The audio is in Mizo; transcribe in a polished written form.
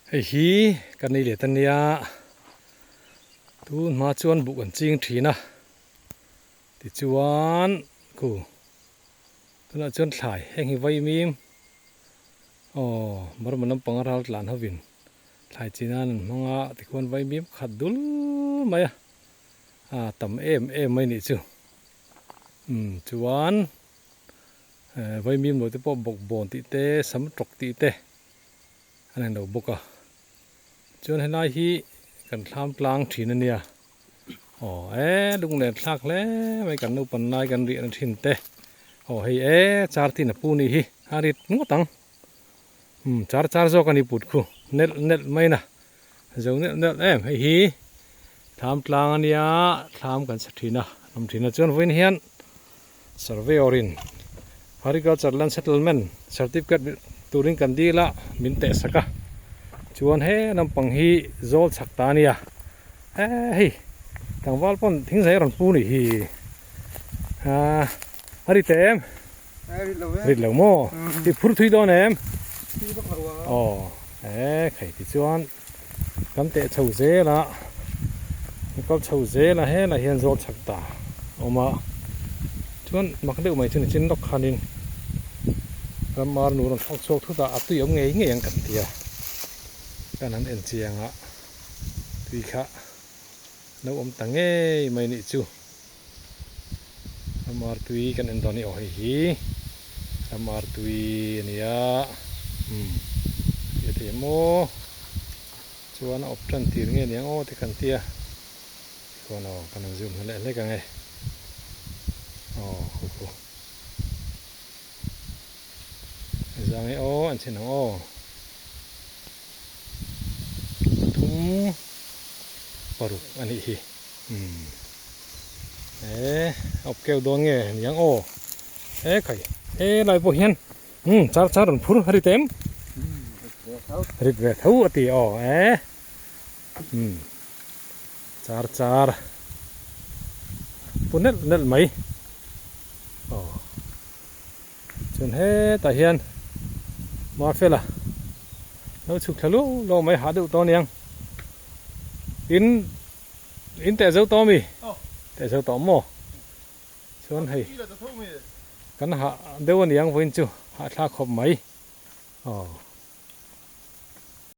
Hei hi kan ei let ania, tun hma chuan buh kan ching thin a, tichuan khu tunah chuan thlai heng hi vaimim aw Burma lampang a ral tlan hovin thlai chi nan an hmang a tikhuan vaimim khat dul mai a, a tam em em mai nih chu umm chuan vaimim lo te pawh bawkbawn tih te sam tawk tih te. An en lo bawk a, chuan helai hi kan thlam tlang thin a nia, aw e lunglen thlak hle mai kan naupan lai kan riahna thin te, aw hei e char tin a pu nih hi a rit ngawt ang, umm char char zawk a ni put khu nelh nelh mai na zo nelh nelh em hei hi thlam tlang a nia thlam kan sa thin a awm thin a chuan vawiin hian Surveyor in Agriculture Land Settlement Certificate turin kan dil a, min teh sak a. Chuan he lampang hi zawl chhak ta a nia. E hei tlangval pawn thingzai a rawn pu nih hi. A a rit em? A rit lo e. Rit lo maw? I phur thui dawn em? Thui vak lo a. Aw e khai tichuan kan teh chho zel a kan kal chho zel a helaiah hian zawl chhak ta a awm a chuan mak deuh mai chu ni chin lawk khanin ramar nu rawn thlawk chhuak thut a a tui awm ngei ngei ang kan ti a kan han en chiang a tui kha lo awm ta ngei mai nih chu ramar tui kan en dawn a ni aw hei hi ramar tui a ni a umm hriat theih em aw chuan a awp tan tir nge niang aw te kan tia tikhuan aw kan han zoom hna leh hlek ang e aw khu khu zang e aw an chhin ang aw. Pathum paruk a nih hi umm e a awp keu dawn nge niang aw e khai he lai pawh hian umm char char an phur a ri tem rit ve tho a ti aw e umm char char pu nelh nelh mai aw. Chuan hetah hian Mafela lo chhuk thla luau luau mai hah deuh tawh aniang. In in teh zo tawh ami? Teh zo tawh maw? Chuan hei kan hah deuh aniang vawiin chu hahthlak khawp mai. Aw.